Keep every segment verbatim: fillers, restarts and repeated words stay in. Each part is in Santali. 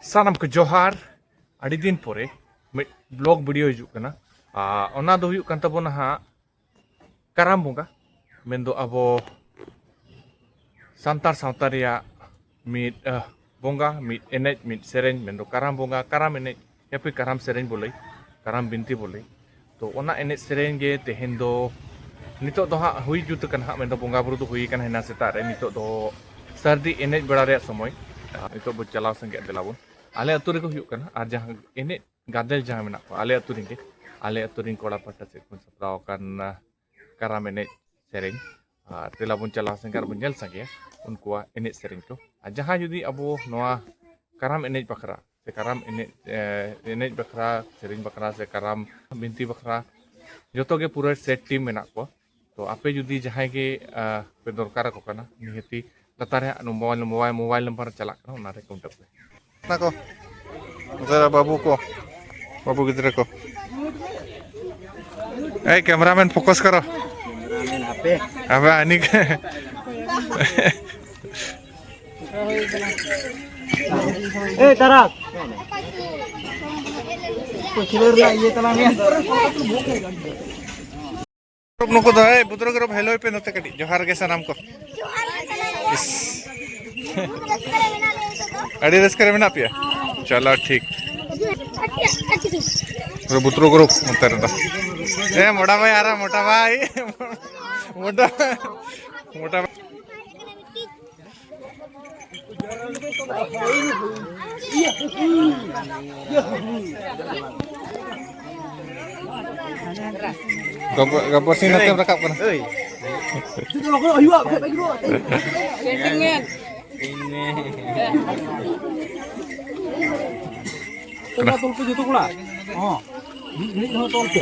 ᱥᱟᱱᱟᱢ ᱠᱚ ᱡᱚᱦᱟᱨ᱾ ᱟᱹᱰᱤ ᱫᱤᱱ ᱯᱚᱨᱮ ᱢᱤᱫ ᱵᱞᱚᱜ ᱵᱷᱤᱰᱤᱭᱳ ᱦᱤᱡᱩᱜ ᱠᱟᱱᱟ᱾ ᱟᱨ ᱚᱱᱟ ᱫᱚ ᱦᱩᱭᱩᱜ ᱠᱟᱱ ᱛᱟᱵᱚᱱᱟ ᱦᱟᱸᱜ ᱠᱟᱨᱟᱢ ᱵᱚᱸᱜᱟ, ᱢᱮᱱᱫᱚ ᱟᱵᱚ ᱥᱟᱱᱛᱟᱲ ᱥᱟᱶᱛᱟ ᱨᱮᱭᱟᱜ ᱢᱤᱫ, ᱟᱦ, ᱵᱚᱸᱜᱟ, ᱢᱤᱫ ᱮᱱᱮᱡ, ᱢᱤᱫ ᱥᱮᱨᱮᱧ, ᱢᱮᱱᱫᱚ ᱠᱟᱨᱟᱢ ᱵᱚᱸᱜᱟ, ᱠᱟᱨᱟᱢ ᱮᱱᱮᱡ, ᱦᱮᱯᱤ ᱠᱟᱨᱟᱢ ᱥᱮᱨᱮᱧ ᱵᱚᱞᱮ, ᱠᱟᱨᱟᱢ ᱵᱤᱱᱛᱤ ᱵᱚᱞᱮ᱾ ᱛᱚ ᱚᱱᱟ ᱮᱱᱮᱡ ᱥᱮᱨᱮᱧ ᱜᱮ ᱛᱮᱦᱮᱧ ᱫᱚ, ᱱᱤᱛᱚᱜ ᱫᱚ ᱦᱟᱸᱜ ᱦᱩᱭ ᱡᱩᱛ ᱟᱠᱟᱱᱟ ᱦᱟᱸᱜ, ᱢᱮᱱᱫᱚ ᱵᱚᱸᱜᱟ ᱵᱩᱨᱩ ᱫᱚ ᱦᱩᱭ ᱟᱠᱟᱱᱟ ᱦᱮᱱᱟᱝ ᱥᱮᱛᱟᱜ ᱨᱮ᱾ ᱱᱤᱛᱚᱜ ᱫᱚ ᱥᱟᱹᱨᱫᱤ ᱮᱱᱮᱡ ᱵᱮᱲᱟ ᱨᱮᱭᱟᱜ ᱥᱚᱢᱚᱭ᱾ ᱱᱤᱛᱚᱜ ᱵᱚ ᱪᱟᱞᱟᱣ ᱥᱮᱱ ᱜᱮ, ᱫᱮᱞᱟ ᱵᱚᱱ᱾ ᱟᱞᱮ ᱟᱹᱛᱩ ᱨᱮᱜᱮ ᱦᱩᱭᱩᱜ ᱠᱟᱱᱟ, ᱟᱨ ᱡᱟᱦᱟᱸ ᱮᱱᱮᱡ ᱜᱟᱫᱮᱞ ᱡᱟᱦᱟᱸ ᱢᱮᱱᱟᱜ ᱠᱚᱣᱟ ᱟᱞᱮ ᱟᱹᱛᱩ ᱨᱮᱱ ᱜᱮ, ᱟᱞᱮ ᱟᱹᱛᱩ ᱨᱮᱱ ᱠᱚᱲᱟ ᱯᱟᱦᱴᱟ ᱥᱮᱫ ᱠᱷᱚᱱ ᱥᱟᱯᱲᱟᱣ ᱟᱠᱟᱱ, ᱟᱦ, ᱠᱟᱨᱟᱢ ᱮᱱᱮᱡ ᱥᱮᱨᱮᱧ᱾ ᱟᱨ ᱫᱮᱞᱟ ᱵᱚᱱ ᱪᱟᱞᱟᱣ ᱥᱮᱱ ᱜᱮ ᱟᱨ ᱵᱚᱱ ᱧᱮᱞ ᱥᱟᱸᱜᱮᱭᱟ ᱩᱱᱠᱩᱣᱟᱜ ᱮᱱᱮᱡ ᱥᱮᱨᱮᱧ ᱠᱚ᱾ ᱟᱨ ᱡᱟᱦᱟᱸᱭ ᱡᱩᱫᱤ ᱟᱵᱚ ᱱᱚᱣᱟ ᱠᱟᱨᱟᱢ ᱮᱱᱮᱡ ᱵᱟᱠᱷᱨᱟ ᱥᱮ ᱠᱟᱨᱟᱢ ᱮᱱᱮᱡ, ᱮ, ᱮᱱᱮᱡ ᱵᱟᱠᱷᱨᱟ, ᱥᱮᱨᱮᱧ ᱵᱟᱠᱷᱨᱟ ᱥᱮ ᱠᱟᱨᱟᱢ ᱵᱤᱱᱛᱤ ᱵᱟᱠᱷᱨᱟ ᱡᱚᱛᱚ ᱜᱮ ᱯᱩᱨᱟᱹ ᱥᱮᱴ ᱴᱤᱢ ᱢᱮᱱᱟᱜ ᱠᱚᱣᱟ᱾ ᱛᱚ ᱟᱯᱮ ᱡᱩᱫᱤ ᱡᱟᱦᱟᱸᱭ ᱜᱮ, ᱟ, ᱯᱮ ᱫᱚᱨᱠᱟᱨ ᱟᱠᱚ ᱠᱟᱱᱟ, ᱱᱤᱦᱟᱹᱛᱤ ᱞᱟᱛᱟᱨ ᱨᱮ ᱦᱟᱸᱜ ᱢᱳᱵᱟᱭᱤᱞ, ᱢᱳᱵᱟᱭᱤᱞ, ᱢᱳᱵᱟᱭᱤᱞ ᱱᱟᱢᱵᱟᱨ ᱪᱟᱞᱟᱜ ᱠᱟᱱᱟ, ᱚᱱᱟ ᱨᱮ ᱠᱚᱱᱴᱟᱠᱴ ᱯᱮ᱾ ᱚᱱᱟ ᱠᱚ, ᱱᱚᱛᱮ ᱵᱟᱹᱵᱩ ᱠᱚ, ᱵᱟᱹᱵᱩ ᱜᱤᱫᱽᱨᱟᱹ ᱠᱚ᱾ ᱮᱭ, ᱠᱮᱢᱨᱟᱢᱮᱱ, ᱯᱷᱳᱠᱟᱥ ᱠᱟᱨᱚ᱾ ᱠᱮᱢᱨᱟᱢᱮᱱ, ᱦᱟᱯᱮ᱾ ᱟᱵᱮ ᱟᱹᱱᱤ ᱠᱮ᱾ ᱮᱭ, ᱛᱟᱨᱟ᱾ ᱠᱷᱮᱞᱳᱰ ᱨᱮᱱᱟᱜ ᱤᱭᱟᱹ ᱛᱟᱞᱟᱝ ᱢᱮ᱾ ᱱᱩᱠᱩ ᱫᱚ, ᱮᱭ, ᱵᱩᱫᱨᱚ ᱜᱨᱩᱯ, ᱦᱮᱞᱳᱭ ᱯᱮ ᱱᱚᱛᱮ ᱠᱟᱹᱴᱤᱡ᱾ ᱡᱚᱦᱟᱨ ᱜᱮ ᱥᱟᱱᱟᱢ ᱠᱚ᱾ ᱤᱥ᱾ ᱟᱹᱰᱤ ᱨᱟᱹᱥᱠᱟᱹ ᱨᱮ ᱢᱮᱱᱟᱜ ᱯᱮᱭᱟ? ᱪᱚᱞᱚ, ᱴᱷᱤᱠ᱾ ᱯᱩᱨᱟᱹ ᱵᱩᱛᱨᱚ ᱜᱨᱩᱯ ᱱᱚᱛᱮ ᱨᱮᱫᱚ᱾ ᱮ, ᱢᱚᱴᱟ ᱵᱷᱟᱭ ᱟᱨᱟ, ᱢᱚᱴᱟ ᱵᱷᱟᱭ᱾ ᱢᱚᱴᱟ, ᱢᱚᱴᱟ ᱵᱷᱟᱭ᱾ ᱜᱚᱵᱚ-, ᱜᱚᱵᱚᱨ ᱥᱤᱝ ᱱᱚᱛᱮᱢ ᱨᱟᱠᱟᱵ ᱠᱟᱱᱟ᱾ ᱛᱚᱞ ᱯᱮ ᱡᱚᱛᱚ ᱠᱚᱲᱟ᱾ ᱦᱚᱸ᱾ ᱢᱤᱫ ᱜᱷᱟᱹᱲᱤᱡ ᱦᱚᱸ ᱛᱚᱞ ᱯᱮ᱾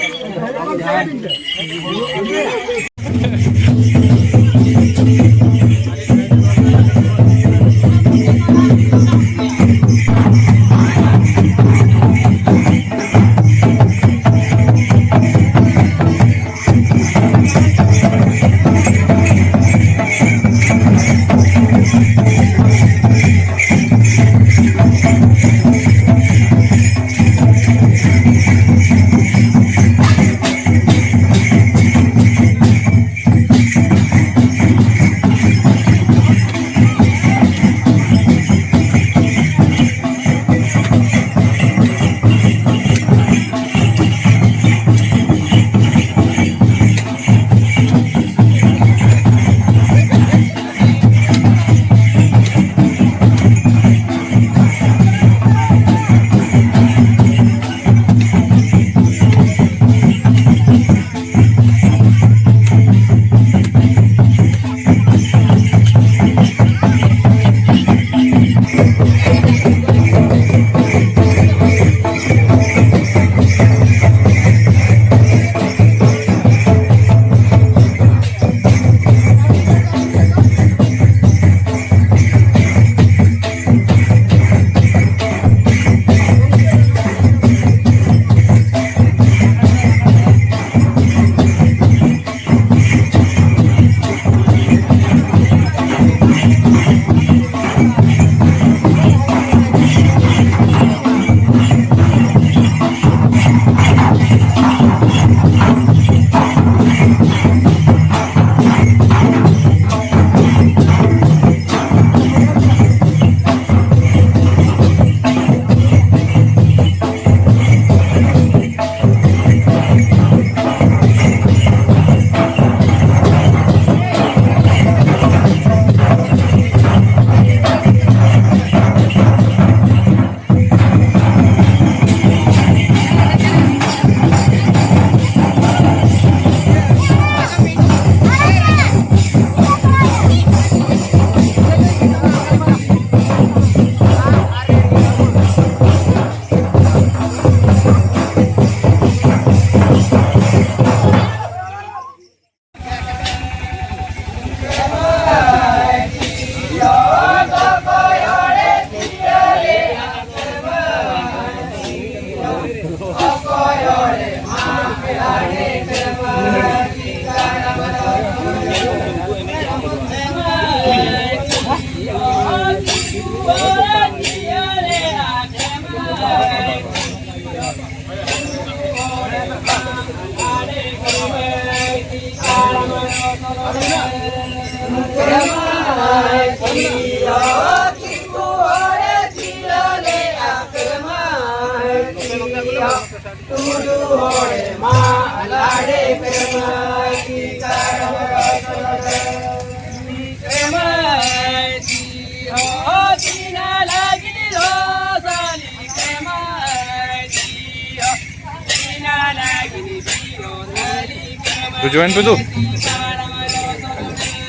ᱫᱩ ᱡᱚᱭᱮᱱ ᱴᱩᱰᱩ,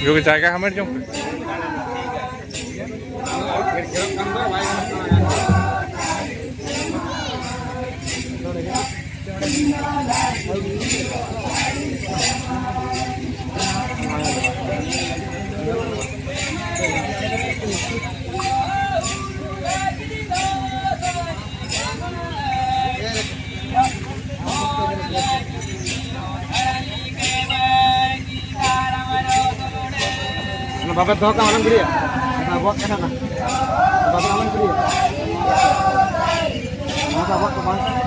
ᱡᱚᱜᱮ ᱡᱟᱭᱜᱟ ᱦᱟᱢᱮᱴ ᱡᱚᱝ ᱯᱮ᱾ ᱚᱱᱟ ᱵᱟᱵᱮᱨ ᱫᱚᱦᱚ ᱠᱟᱜ, ᱟᱞᱚᱢ ᱜᱤᱰᱤᱭᱟ᱾ ᱚᱱᱟ ᱟᱵᱚᱣᱟᱜ ᱠᱟᱱᱟ ᱚᱱᱟ᱾ ᱚᱱᱟ ᱵᱟᱵᱮᱨ ᱟᱞᱚᱢ ᱜᱤᱰᱤᱭᱟ᱾ ᱚᱱᱟ ᱫᱚ ᱟᱵᱚᱣᱟᱜ ᱫᱚ ᱵᱟᱝ ᱠᱟᱱᱟ᱾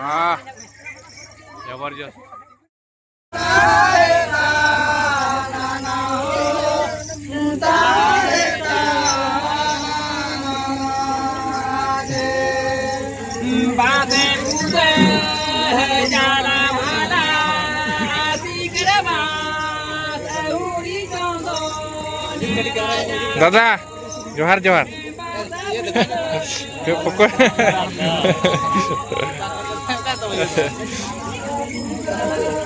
हाँ, जबरदस्त। ᱫᱟᱫᱟ, ᱡᱚᱦᱟᱨ, ᱡᱚᱦᱟᱨ᱾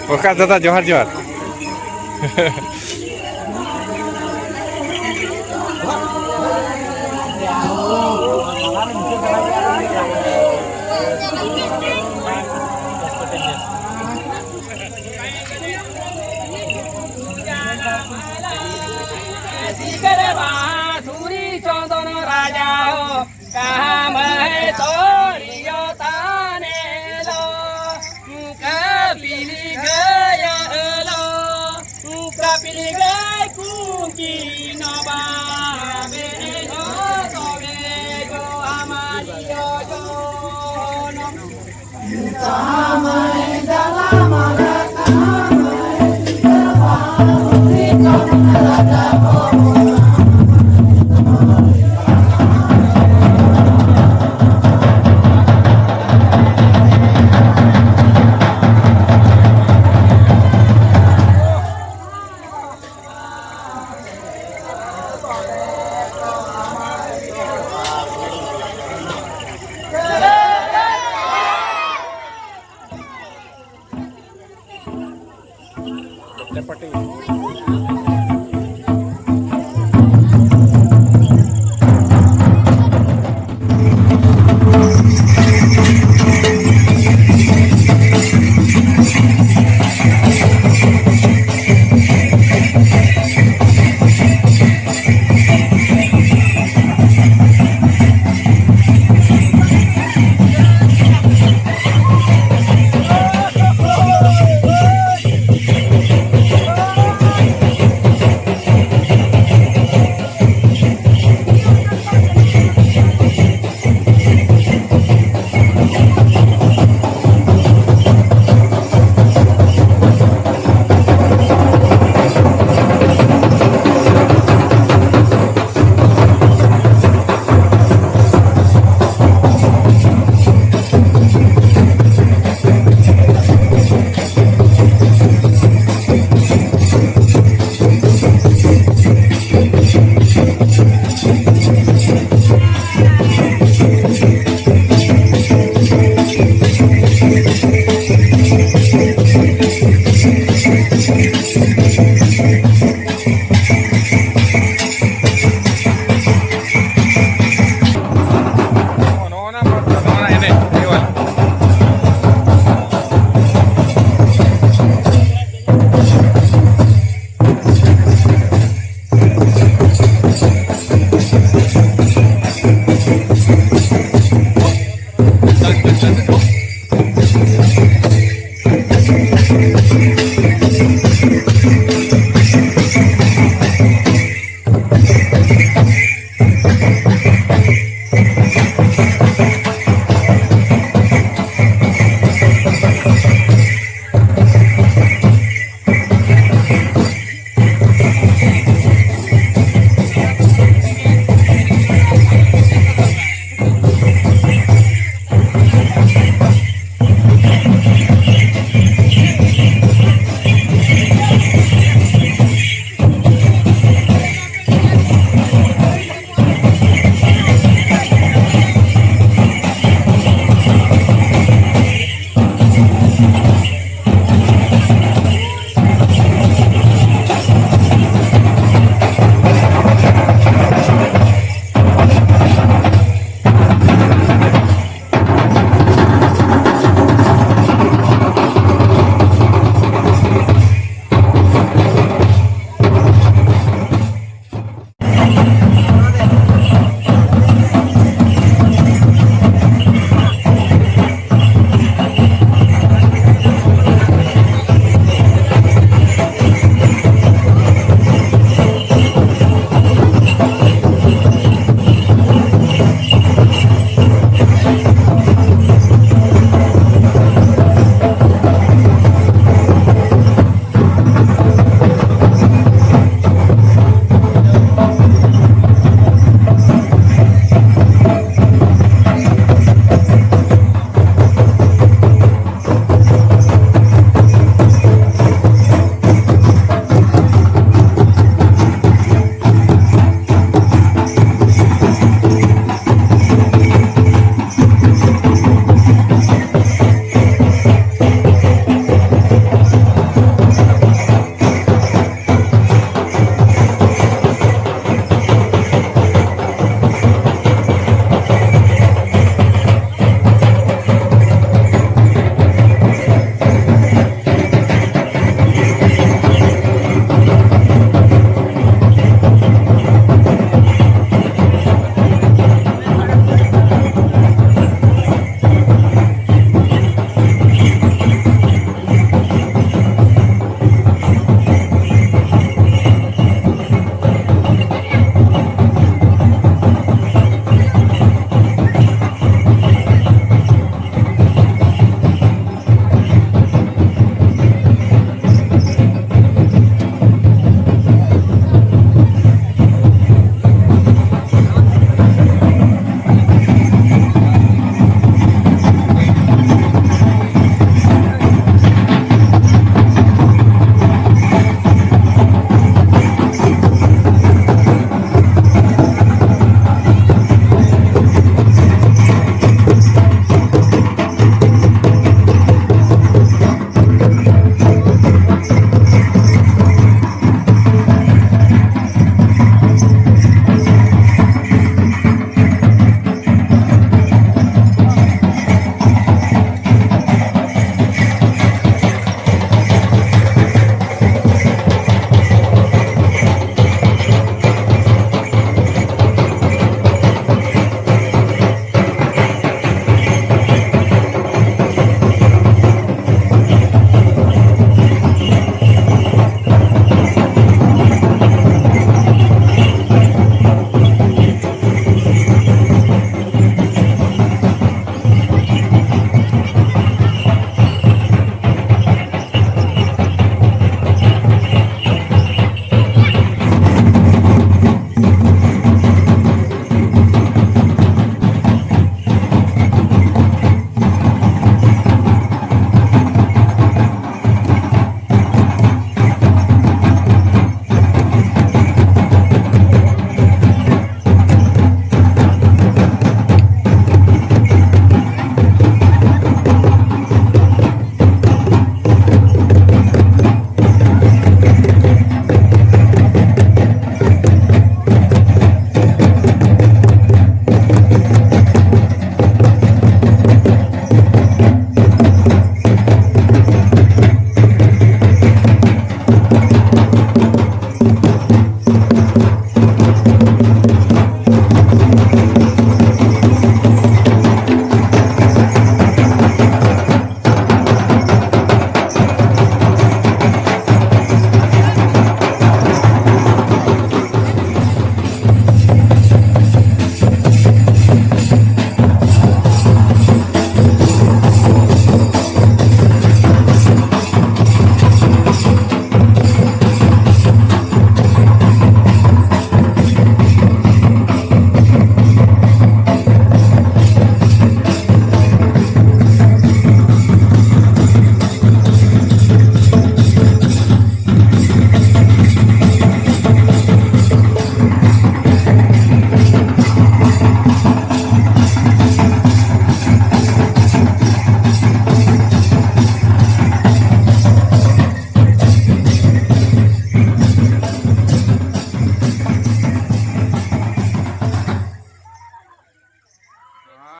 ᱯᱨᱚᱠᱟᱥ ᱫᱟᱫᱟ, ᱡᱚᱦᱟᱨ, ᱡᱚᱦᱟᱨ᱾ ᱥᱤᱠᱟᱹᱨ ᱵᱟᱸᱥᱩᱨᱤ ᱪᱚᱸᱫᱚᱱ ᱨᱟᱡᱟ ᱦᱚᱸ, ᱠᱟᱦᱟᱢ ᱦᱮ ᱛᱚᱨᱤᱭᱚ ᱛᱟᱱᱮ ᱞᱚ, ᱠᱟᱯᱤᱞᱤ ᱜᱟᱭᱟ ᱞᱚ, ᱠᱟᱯᱤᱞᱤ ᱜᱟᱭ ᱠᱩᱠᱤ ᱱᱚᱵᱟ ᱵᱮᱱᱮ ᱞᱚ ᱛᱚᱵᱮ ᱜᱚ ᱟᱢᱟᱨᱤᱭᱚ ᱡᱚᱱᱚᱢ᱾